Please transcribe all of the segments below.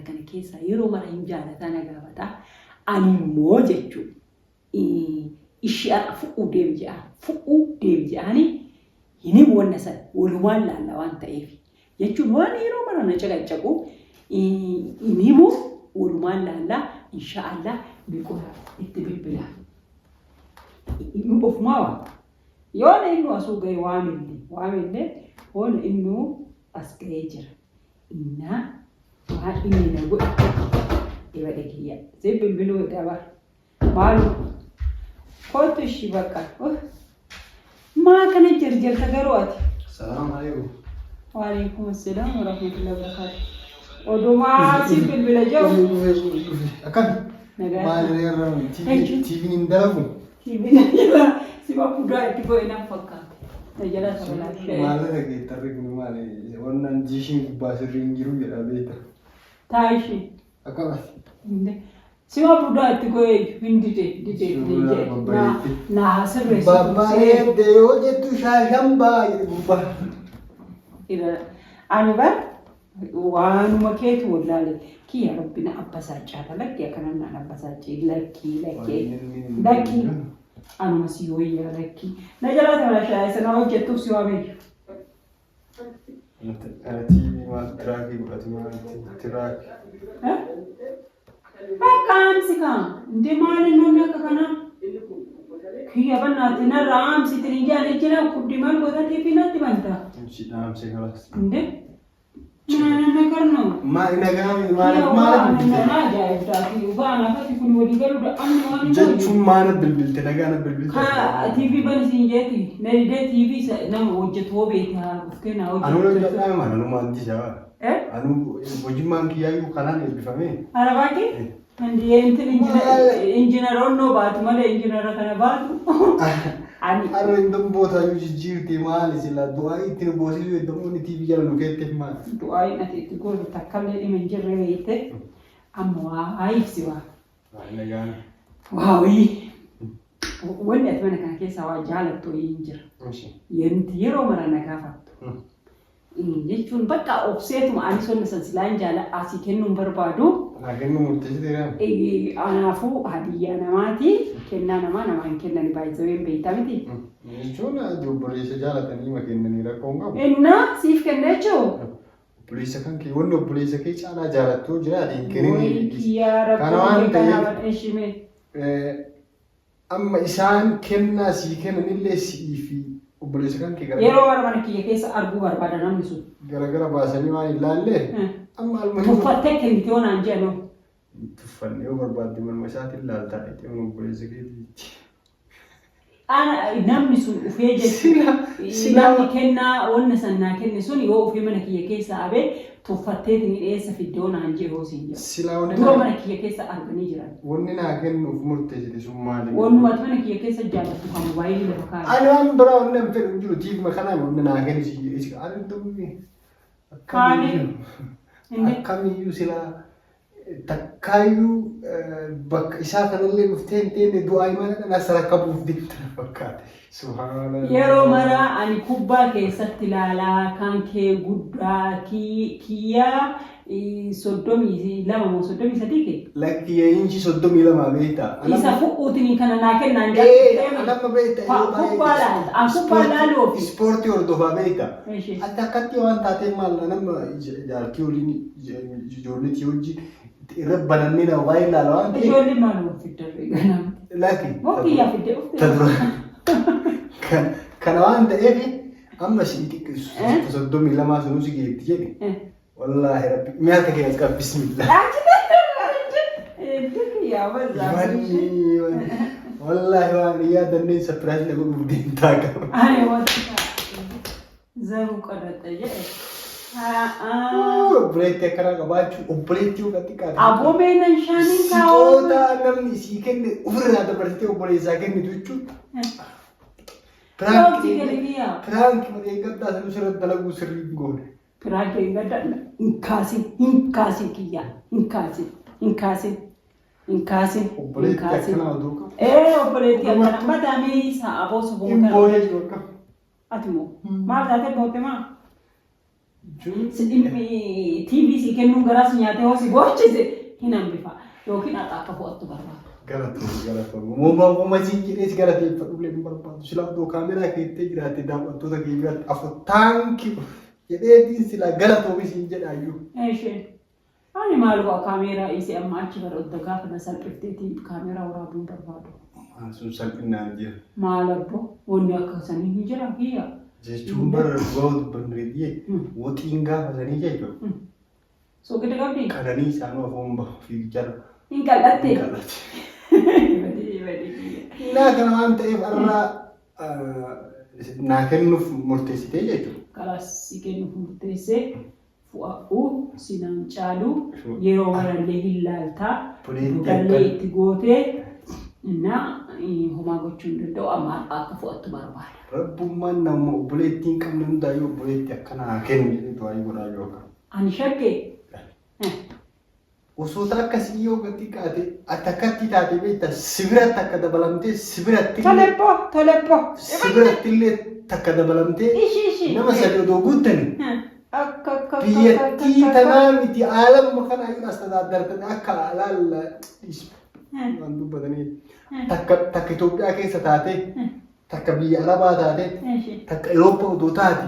mana kana keessaa yeroo mara hin jaalataa na gaafata. Ani immoo jechuu ishii har'a fu'uu deem je'aan fu'uu deem je'aani hin himu wanna san walumaan laalla waan ta'eef jechuun waan yeroo mara na caqaccaqu hin himu walumaan laalla insha Allah miqola itti bilbila. Ofumaa waan yoona inni asuu ga'e waamille waamille hoona inni as ga'ee jira. Innaa waan inni na godhe dhibadhe kiyya. Si bilbiluu daba. Maalu kootu ishii bakka. Maa kana jarjarta garuu ati. Salaam alaikum. Waalaikum assalaam wa rahmatullahi wa barakaatu. Odumaa si bilbila jiru. Dhufe akkam? Nagaa. Maal irra TV'n hin dalagu? TV na jala si budaa itti godhe nan fakkaata. Na jala sabalaashee. Maal irra geettarri kun maali? Wannan diishiin gubbaa sirrii hin jiru jedha beekta. Taayishii. Akkam ati? Sima budaa itti godhe hin dide dide Suuraa dide. babbareeddi. Na haa sirreessu. Babbareedde yoo jettu shaashan baa jedhe gurbaa. Ani bar waanuma keetu wallaale kiyya rabbi na abbasaaccaata lakki akkanan naan abbasaacci lakki lakki lakki anuma si wayyaa lakki na jalaa tamashaa isa na hojjettuuf si waameyyu. Kana TV maal tiraakii godhatu maal tiraakii. Bakka aamsi kaa indee maali namni akka kanaa kiyya bannaatti narra aamsi ittiin hin jaan ejjina kubdi maal goota TV natti banta Si dhaamsee galas. indee mana ነገር ነው Maal nagaa maal maal jechuun maal bilbilte nagaa na bilbilte. TV bani siin jeeti na didee TV nama hojjetu hoo beekte haa dhuftee naa Anuu nan hojjetu. jedhaa maal anuu maal disaa. Anuu hojimmaan kiyyaayyuu kanaan eebbifame. Arabaaki እንትን injiinaroonnoo baatu malee injiinara kana baatu. Ani Har'a hin bootaayyuu jijjiirte maali sila du'aa ittiin boosisuu hedduun TV jala nu keetteef maali. Du'aayin ati itti gootu takkallee dhima hin jirre beekte amma waa ibsi waa. Nagaan. Waawii. Wanni ati mana kana keessaa waa jaalattu wayii hin jira. Yanti yeroo mara na gaafattu. Jechuun bakka obseetuma ani sonna san silaan jaala asii kennuun barbaadu. Naa kennu murteessiteera. Anaafuu hadiyyaa namaati. Kennaa namaa namaa hin kennani baay'isaween beektaa miti. Jechuun obboleessa jaalatanii ma kennanii rakkoo hin qabu. Innaa siif kenna jechuun. Obboleessa kan kee wanni obboleessa kee caalaa jaalattuu jiraate hin kenninii. Kiyyaa Kana waan rakkoo ta'eef- kana ishime. Amma isaan kennaa sii kennanillee si'ii fi obboleessa kan kee Yeroo bara mana kiyya keessa arguu barbaada namni sun. garagara baasanii waan hin laalle amma almuhimu Tuffattee kennite yoo naan jedhan tuffanne yoo barbaadde manuma isaatiin laaltaa itti amma obboleessa keetiitti. Ana namni sun dhufee Sila jechuudha. sila Namni kennaa wanna san naa kenne sun yoo ufee mana kiyya keessa abee tuffatteeti ni dhiyeessa fidde yoo naan jedhu hoo siin jedhu. Sila wanni Dura naa mana kiyya keessa arganii jiran. wanni naa kennuuf murteessite sun maali? Wannuma ati mana kiyya keessa jaallattu kan mobaayilii lafa kaa'e. Ani waan biraa wanni hin fedhu hin jiru tiifuma kanaan wanni naa kennu si jedhe ani dubbi Kaani. Inni akkamiyyuu silaa takkaayyuu bakka isaa kanallee dhuftee hin teenne du'aa imaana kana sarakkabuuf deemte na fakkaate. Subhaanallah. Yeroo maraa ani kubbaa keessatti ilaalaa kan kee guddaa kiyyaa 32 moo 33 kee? Lakki inchi 32 beektaa. Isa fu'uutiin kana naa kennaan Ee, anamma beektaa yeroo baay'ee Kubbaa laalta. An kubbaa laaluufi. Ispoortii hordofaa beektaa. Ishee. Ati akkatti waan taateen maal nama jaartii waliin ijoolleetii wajjin irra banannee nama baay'ee ilaala waan ta'eef. Ijoollee maal wal fiddarree ganama. Lakki. Moo kiyyaa fidde dhufte? Ta dura. Kana waan ta'eef amma si xiqqeessu 32 sunuu si geetti jedhe. Wallaahi rabbi mi'a harka kee as qab bismillah. Wanni wallaahi waan hin yaadanneen sapiraayis na godhuuf deemtaa qaba. Ani wanta zaruu qadaxa jedhe. Obboleettii akkanaa qabaachuu obboleettii yoo xiqqaate. Aboo meenan shaaniin kaa'oo. Sixoota namni sii kenne ofirraa dabarsitee obboleessaa kennitu jechuun. Piraanki kiyya. Piraanki malee gaddaa sanuu sirra dalaguu sirrii hin goone. Piraanki hin gadda hin kaasin hin kaasin kiyya hin kaasin hin kaasin hin kaasin hin Obboleettii kaasin. akkanaa oduu qabu. Ee obboleettii akkana madaamii isaa aboo Hin subuma kana. booyee jiru akka. Ati moo maal taatee bootte maa? TV si kennuun garaa si nyaatee hoo si boochise hin hambifa. Yookiin haqa akka fo'attu barbaada. Galatoomi galatoomi. Uumama uumama siin jedhee si galateeffadhu illee hin barbaadu. Silaa odoo kaameraa keettee jiraatte daawwattoota kee biratti afur taankii jedheetiin silaa galatoomi siin jedhaayyuu. Isheen ani maal waa kaameeraa isee amma achi bara odda gaafa na salphifteetiin kaameeraa waraabuu hin barbaadu. Maal sun salphinaan jira. Maal abbo wanni akka sanii hin jira kiyya. Jechuun bara dhugaa dubbannu reebiyyee woxiin gaafa sanii jechuudha. Soogidda qabdii? Qananii isaanuu afoon bahu fiigicharra. Hin qal'atte? Hin qal'atte. Badii badii kiyya. Naa kana waan ta'eef har'a naa kennuuf murteessitee jechuudha. Kalaas si kennuuf murteessee fu'a'uu sinaan caalu yeroo marallee hin laaltaa Buleetti duudallee akka- itti gootee na homaa gochuu hin danda'u amma har'a akka fu'attu barbaada. Rabbummaan nama obboleettii hin qabne hundaayyuu obboleettii akkana haa kennu jedhee du'aayii godhaa yookaan. Ani shakkee. Osoo ta akkasii yoo gadi qaate ati akkatti taate beekta si biratti akka dabalamtee si biratti Toleppo toleppo. si biratti illee takka dabalamtee Ishi ishi. nama sadi odoo guuttani Akka akka akka biyyattii tanaa miti aalamuma kana ayyuu as tadaaddartanii akka alaalla dhiisu waan dubbatanii takka takka Itoophiyaa keessa taate takka biyya Arabaa taate takka Eurooppaa odoo taate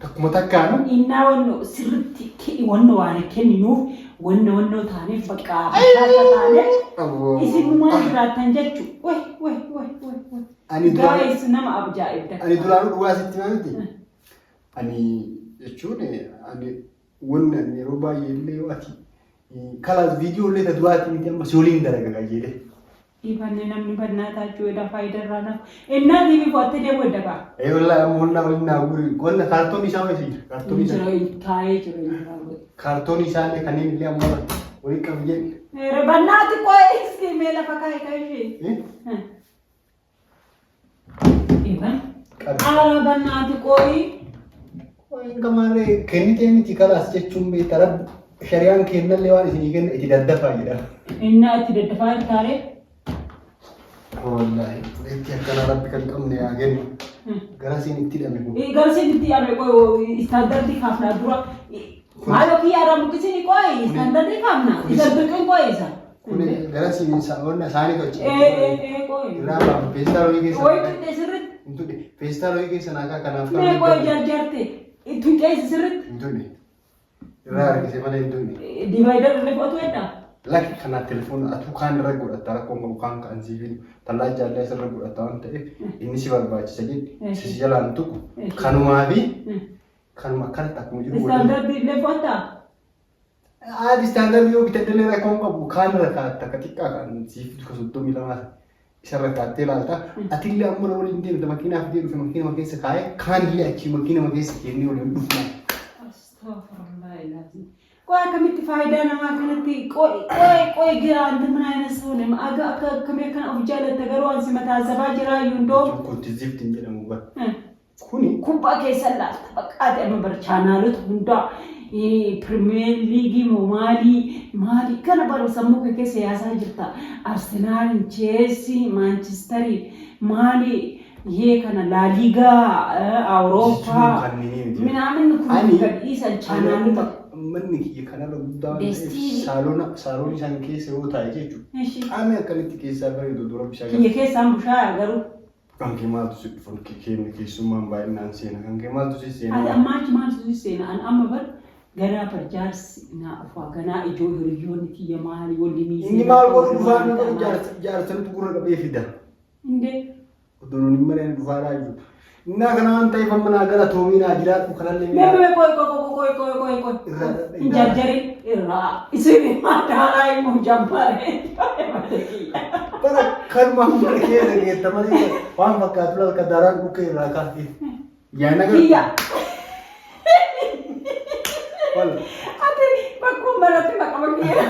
takkuma takkaanu Innaa wanno sirritti wanno waan kenninuuf wanno wannoo taaneef bakka bashaasha taaneef isinumaan jiraattan jechu. Weh weh weh weh weh. Ani duraan Guys nama ajaa'ibda. ani duraanuu dhugaa sitti himaa miti. Ani jechuun ani wanni ani yeroo baay'ee illee yoo ati kalaas viidiyoo illee ta duraatii miti amma si waliin dalaga qajeelee. Dhiifanne namni bannaa taachuu edha faayidaa irraa naaf. Innaa TV fo'attee deemu edda kaa. Ee wallaahi amma wallaa waliin naa guri wanna kaartoon isaa wayii jira kaartoon isaa Jira taa'ee jira jira. kaartoon isaa illee kanneen illee amma waliin qabu jedhe. Bannaati qo'ee mee lafa kaa'e kan ishee. Iban. Qabi. Ara bannaati qo'ii. Waan kamaarree kennitee miti kalaas jechuun beekta rabbi shari'aan kennallee waan isinii kenna itti daddafaa jedha. Innaa itti daddafaa taaree. Wallaahi itti akkana rabbi kan qabne yaa kennu. Gara siin itti hidhame kun. Garsiin itti yaame qo'ii istaandardii kaafnaa dura. Maaloo kiyyaa irraa buqqisini qo'ii istaandardii kaafnaa. Isa tuqin qo'ii isa. Kun gara siin wanna isaanii tolche. Ee ee ee qo'ii. Irraa baafu feestaal wayii keessa. Wayii tuqxe sirriitti. Hin tuqne feestaal wayii keessa naakaa kanaaf Mee qo'ii jarjarte. Tuqxe isa sirriitti. Hin tuqne. Irraa harkise malee hin tuqne. Divaayidar illee fo'atu heddaa. Lakki kana telefoona atuu kaan irra godhatta rakkoon qabu kaan kan siif tallaa jaallee asirra godhatta waan ta'eef inni si barbaachisa jedhi si jalaan tuqu kanumaa fi kanuma akkanatti akkuma jiru waliin. Istaandardii illee fo'attaa. Haati istaandardii yoo bitadde illee rakkoon qabu kaan irra kaa'atta akka xiqqaa kan siif ka 32 isarra kaa'attee ilaalta. Atillee amma na waliin deemta makiinaa fidee dhufe makiinama keessa kaa'ee kaan illee achii makiinama keessa kennee waliin dhufna. Astaghfirullah ilaazim. Qoy akkamitti faayidaa namaa kanatti qoy qoy qoy gira anta min ayna ሰው ነህ aga akka akkamii akkana of jaalatta garuu ansi mataa zabaa jiraa yundoo Jechuun kun tizifti hin jedhamu bara. Kuni kubbaa keessa laalta baqqaati amma bara chaanaalota hundaa pirimeer liigii moo maalii maalii kana bara sammuu kee keessa yaasaa jirta Arsenaal Cheelsii Maanchistarii maalii yee kana laaliigaa jechuun Awurooppaa kanneenii miti. minaamin kun Ani- gadhiisan Ani chaanaalota. amma manni kiyya kanarra guddaa waan ta'eef Beestii. saaloona saaloon isaan keessa yoo taa'e jechuudha. Ishi. Qaamni akkamitti keessaa bareedu dura bishaan Kiyya keessaan bushaaya garuu. Kan kee maaltu si dhufan keenya keessummaan baay'inaan seena. Kan kee maaltu si Ati seena. ammaa achi maaltu si seena? Ani amma bar ganaa barjaarsi naa dhufaa ganaa ijoo hiriyoonni kiyya maali walli miisee. Inni maal godhu dhufaa nu godhu jaarsanitu gurra qabee fida. Indee Odoo nuun hin mari'anne dhufaadhaa jiru. Innaa kana waan ta'eef amma naa gara toomii naa jiraadhu kanallee mee mee qoy qoy qoy qoy qoy qoy Irraa qoy hin jarjarin irraa isin madaalaa immoo jammaree. Bara kanuma mana keessa geetta malee waan fakkaatu laal ka daaraan dhukkee irraa kaafte. Yaa naga. Kiyya Wala. ati bakkuma maratti maqama kiyya.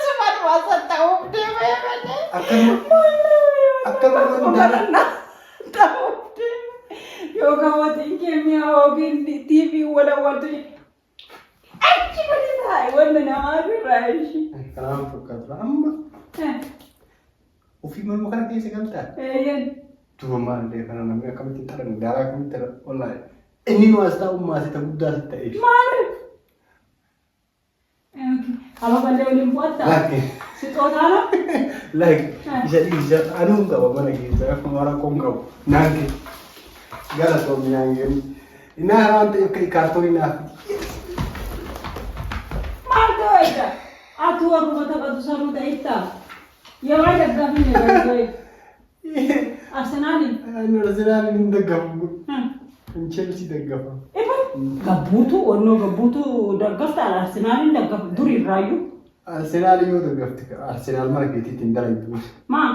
Sumaan waasan ta'uuf deemee malee. Akkanuma akkanuma daaraan. Yookaan watiin kee mi'a yookiin TV wala waltu achi gadi taa'e wanti namaa irraa ishii. Kana waan fakkaatu amma ofii manuma kana keessa galtaa. Eeyyan Duba maallee kana namni akkamitti taran daaraa akkamitti taran wallaahi. Inni nu as taa'u maasita guddaa sitti ta'eef. Maali? Ababallee waliin bu'atta? Lakki. Sixootaana? Lakki. Isa dhiisa anuu hin qaba mana keessa rakkoo hin qabu. Naan kennu. Galatoomi naan kennu. Innaa waan ta'eef kan kaartoonii naaf. Maal ta'eedha? Ati warruma taphatu sanuu ta'ittaa? Yeroo daggaafni jedhamee. Arsenaaliin. Inni Arsenaaliin hin daggafu. Hin Chelsea daggafa. Ifa gabbuutu onnoo gabbuutu daggafta Arsenaaliin daggafa duri irraayyuu. Arsenaal yoo daggafte Arsenaal mana keetiitti hin dalagdu. Maa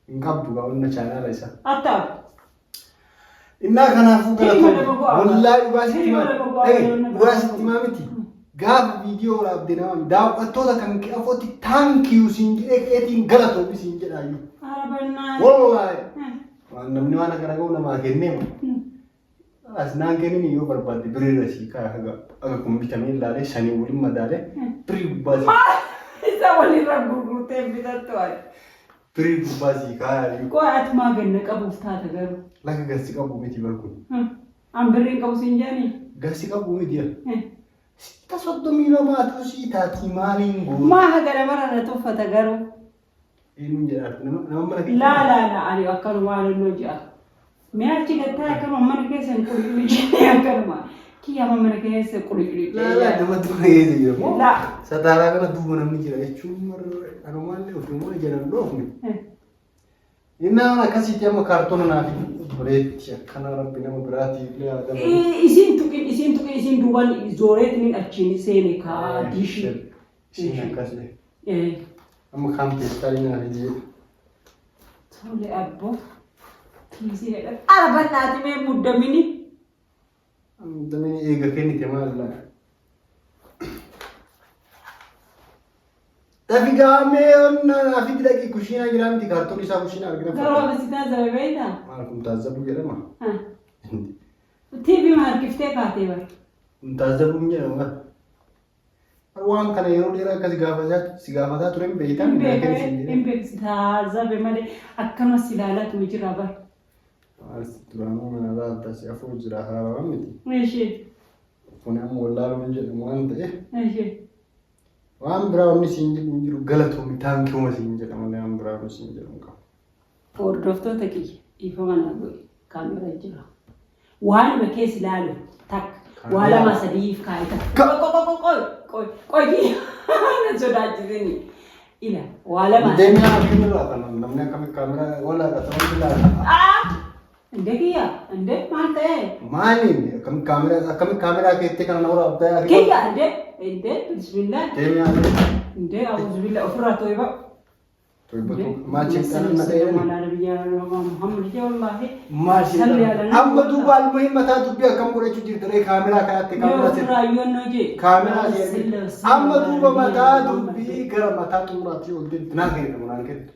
Hin qabdu gaa onna chaanaala isaa. atta Innaa kanaafuu Hirima lafa bu'aa. Wallaahi dhugaa sitti Hirima himaa. lafa bu'aa. Dhaga'i, dhugaa sitti himaa miti. Gaafa viidiyoo waraabde nama daawwattoota kan kee afootti thank you siin jedhee keetiin galatoomi siin jedhaayyuu. Arabannaa. Wallaahi. Waan namni waan akkana qabu namaa kennee as naan kennin yoo barbaadde birrii irra sii kaaya haga haga kun bitamee ilaalee sanii waliin madaalee birrii gubbaa sii Isa walirra gurgurtee bitattu ati. Birrii gubbaa sii kaayaa. Qoy ati maa ganna qabuuf taata garuu? Lakka garsi qabu miti bar kun. An birriin qabu siin jedhanii? Garsi qabu miti yaa. Sitta 32tu sii taatii maaliin goota? Maa haga namarra na tuffata garuu? Eenyuun jedhaa nama nama mana keessa. Laa laa laa ani akkanumaa naannoo ji'a. Mee achi gattaa akkanuma mana keessa hin qulqullu jedhee akkanuma. Kiyya amma mana keessa qulqullu Laa laa namatti mana keessa jira moo? Laa. Sataaraa kana duuba namni jira jechuun anumaallee ofumaa jalan dhoofne. Innaa waan akkasiitti amma kaartoona naaf bareetti akkana rabbi nama biraatii illee haa dabalu. Isiin tuqin isiin tuqin isiin duuban zooreetiniin achiin seene kaa diishii. Isiin akkas Amma kaan peestaalii naaf jedhe. Tole abbo. Kiisii jedhan. Ara bannaati mee muddamini. Muddamini eega kennite maal laa. Dafi gaamee onnaa naaf itti dhaqi kushiinaa jiraa miti kaartoon isaa kushiinaa argina. Garuu amma si taazzabe beektaa? Maal kun taazzabuu jedhama? TV ma harkiftee kaatee bara. Kun taazzabuu hin jedhamu. Waan kana yeroo dheeraa akkas gaafataa si gaafataa ture hin beektan Hin naa beeka kenni siin hin jedhee. beeku si taazzabe malee akkanumas si ilaalatu jira bara. Maal si duraanuu mana laalta si afur jira haarawaa miti. Ishee Kun amma wallaaluu hin jedhamu waan ta'eef ishee. waan biraa wanni siin jedhu hin jiru galatoomi taankiuma siin jedha malee waan biraa wanni siin jedhu hin qabu. Hordoftoota kiyya dhiifama naa godhi kaameera jira. Waanuma keessa ilaalu takka waa lama sadiif kaa'e takka. Qoy qoy qoy qoy qoy kiyya na sodaachisini. Ila waa lama. Deemee hafi irraa kana namni akkamitti kaameraa walaa qaxaramti laata. Ah! Inde kiyya inde maal ta'e? Maaliin akkamitti kaameraa akkamitti kaameraa keettee kana nama waraabdaa Kiyya inde inde bismillah Deemee hafi. inde auzubillah ofirraa too'iba. Amma duuba almuhim mataa dubbii akkam godhachuu jirta ree kaameraa kaayatte kaameraa sirri. Kaameraa sirri. Amma duuba mataa dubbii gara mataa xumuraatti ol deemte naa kennu naan kennu.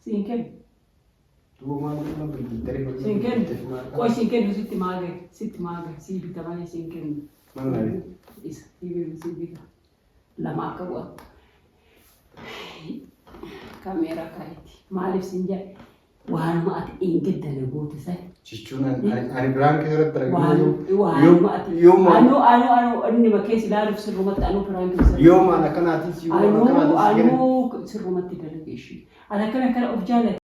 Siin kennu. Duuba maal godhama bilbiltaree Siin kennu. Qoy siin kennu sitti maage sitti maage sii bita malee siin kennu. Maal maali? Isa sii bita. Lama akka bu'attu. Kaameeraa kaayetti. Maaliif siin jedhe waanuma ati dheengadda na goote san. Jechuun ani biraan keessatti argamu. Waanuma ati. Yooma Anuu anuu anuu inni bakkee si ilaaluuf sirrumatti anuu biraan keessatti. yoomaan akkanaatiin si Anuu akkanaatiin si kennu. anuu sirrumatti dalage ishii. Ati akkana akkana of jaalladha.